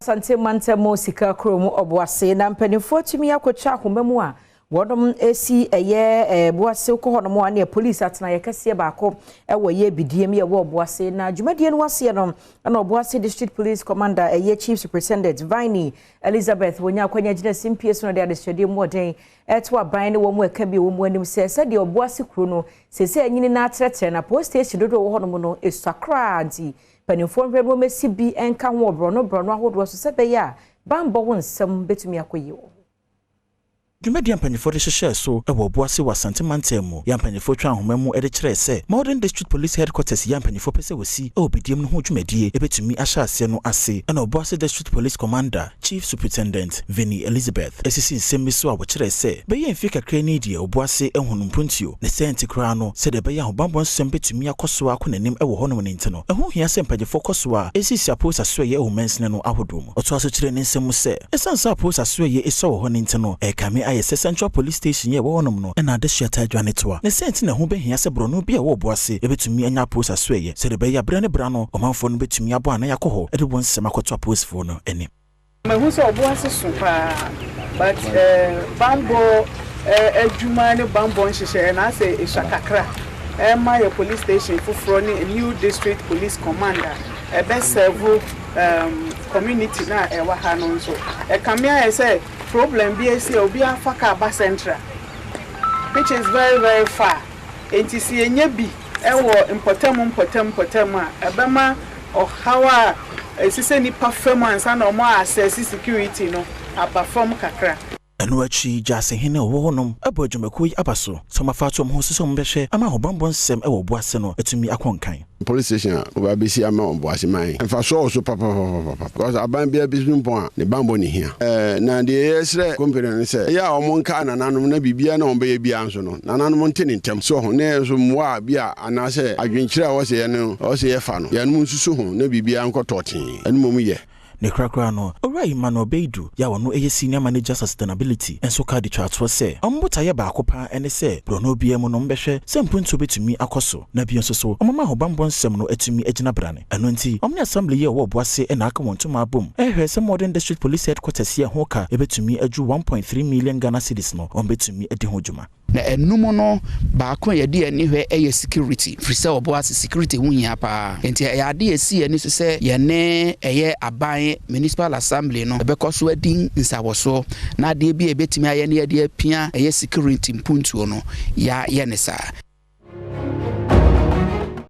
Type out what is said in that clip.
Asante mantam sika kurom Ɔboase na mpanimfoɔ atumi akɔtwa ahoma mu a wɔnom esi ɛyɛ Boase kɔ hɔnom a ne police atenaeɛ kɛseɛ baako ɛwɔ yɛ bidiem yɛ wɔ Ɔboase. Na dwumadie no waseɛ no, ɛna Ɔboase District Police Commander, ɛyɛ Chief Superintendent Viney Elizabeth, wɔnya akwanya gyina simpie so no de adesuadeɛ mu ɔden ɛto aban ne wɔn mu ɛka bi wɔ mu anim sɛ sɛdeɛ Ɔboase kuro no sɛsɛ anyini na atrɛtrɛ na police station dodoɔ wɔ hɔnom no esua koraa, nti mpanimfoɔ nhwɛ no wɔmɛsi bi nka ho wɔ borɔno borɔno ahodoɔ so sɛ bɛyɛ a bambɔ ho nsɛm bɛtumi akɔ yie wɔ. Dwumadie mpanyinfoɔ de hyehyɛɛ so wɔ Obuase wɔ Asante mantam mu yɛ mpanyinfoɔ twa ahoma mu de kyerɛɛ sɛ Modern District Police Headquarters yɛ mpanyinfoɔ pɛ sɛ wɔsi wɔ bidiem no ho dwumadie ebɛtumi ahyɛ aseɛ no ase. Ɛna Obuase District Police Commander, Chief Superintendent Vinny Elizabeth, esisi nsɛm bi so a wɔkyerɛɛ sɛ bɛyɛ mfe kakra ni deɛ Obuase ehunu mpuntuo ne sɛ nti koraa no, sɛdeɛ ɛbɛyɛ ahobanbɔ nsɛm bɛtumi akɔ so akɔ n'anim wɔ hɔnom ne nti no, ɛho hia sɛ mpanyinfoɔ kɔ so a esisi apolisi aso ɛyɛ ɛwɔ mansini no ahodoɔ mu. Ɔtoa so kyerɛ ne nsɛm mu sɛ ɛsiane sɛ apolisi aso ɛyɛ esɔ wɔ hɔ ne nti no, ɛkame ayɛ sɛ Central Police Station yɛ ɛwɔ hɔnom no ɛna adesua taa adwa ne toa ne sɛ nti na ɛho bɛhia sɛ borɔno bi a ɛwɔ Obuase ɛbɛtumi anya apolisi aso ɛyɛ, sɛdeɛ ɛbɛyɛ aberɛ ne bra no ɔmanfoɔ no bɛtumi abɔ anan akɔ hɔ ɛde wɔn nsɛm akɔto apolisifoɔ no anim. Mahu sɛ Ɔboase so paa, but bambɔ adwuma ne bambɔ nhyehyɛeɛ na asɛ esua kakra. Ɛma yɛ police station foforɔ ne new district police command a ɛbɛ serve community na ɛwɔ ha no nso, ɛkame ayɛ sɛ problem bi esi a obi afa kaa ba Central, which is very very far. Nti si enye bi ɛwɔ mpɔtam mpɔtam mpɔtam a, ɛbɛma ɔhaw a esi sɛ nipa fam ansa na ɔmo access security no aba fam kakra. Ɛno akyi, Gyaasehene a ɔwɔ hɔnom abɔ adwumakuo yi aba so sɛ ɔmafa ato ɔmo ho so sɛ ɔmo ama ahobanbɔ nsɛm ɛwɔ Obuase no atumi akɔ nkan. Police station a wɔba bɛsi ama Ɔboase man, mfasoɔ wɔ so papapapapa, because aban bia bi so mpɔn a ne bambɔ ne hia. Na deɛ yɛsrɛ company no sɛ ɛyɛ a ɔmo nka nananom na biribia na ɔmo biara nso no nananom nte ne ntɛm so ho, na yɛn nso mmoa a bi a anaasɛ adwenkyerɛ a wɔsɛ yɛn no wɔsɛ yɛfa no, yɛnom nsusu ho na biribia nkɔ tɔɔtee. Ɛno mmom yɛ. Ne korakora no, Owura Emmanuel Beidu yɛ a ɔno ɛyɛ Senior Manager Sustainability nso ka de twa atoɔ sɛ ɔmo botaeɛ baako paa ɛne sɛ borɔno biara mu no ɔmbɛhwɛ sɛ mpuntuo bɛtumi akɔ so, na bio nso so ɔmama ahobanbɔ nsɛm no atumi agyina brane. Ɛno nti ɔmo ne assembly yi a ɛwɔ Ɔboase ɛna aka wɔn ntoma abom ɛhwɛ sɛ Modern District Police Headquarters yi a ɛho ka ɛbɛtumi aduru 1.3 million Ghana cedis no, ɔmo bɛtumi adi ho dwuma. Na ɛnum no baako a yɛde ani hwɛ ɛyɛ security, firi sɛ ɔbɔ ase security ho hia paa. Nti ɛyɛ ade yɛsi ani so sɛ yɛne ɛyɛ aban municipal assembly no ɛbɛkɔ so adi nsawɔsoɔ, na adeɛ bi a yɛbɛtumi ayɛ ne yɛde apia ɛyɛ security mpuntuo no, yɛayɛ ne saa.